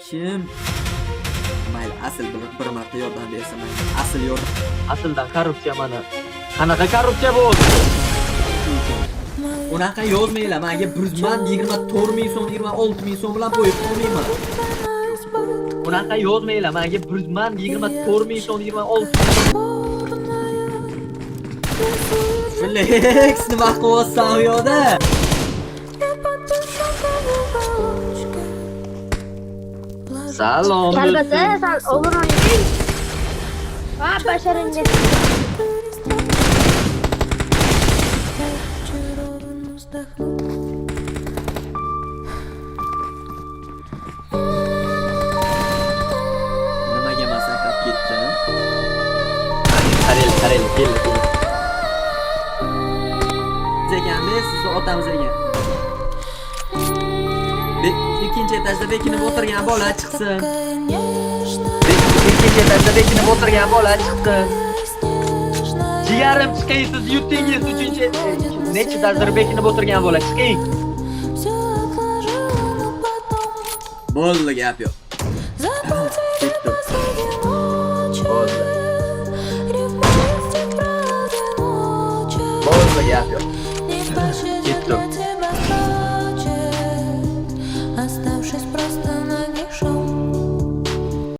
Kim? Mayli, Asl bir marta yordam bersa mayli. Asl yordam. Aslida korrupsiya mana. Qanaqa korrupsiya bu o'zi? Unaqa yozmanglar, menga 1 man 24 ming so'm, 26 ming so'm bilan qo'yib qo'ymayman. Unaqa yozmanglar, menga 1 man 24 ming so'm, 26 Flex, nima qilyapsan u yoqda? Salom. Kalbasa san o'g'ir o'ynang. Va basharingga. Nimaga man sakrab ketdim? Qaranglar, qaranglar, keldi, keldi. Biz ekanda, sizni otamiz ekan. Ikkinchi etajda bekinib o'tirgan bola chiqsin. Ikkinchi etajda bekinib o'tirgan bola chiqsin. Jigarim, chiqing, siz yutdingiz uchinchi nechtadir bekinib o'tirgan bola chiqing. Bo'ldi, gap yo'q. Ketdim. Bo'ldi. Bo'ldi, gap yo'q. Ketdim. Оставшись просто.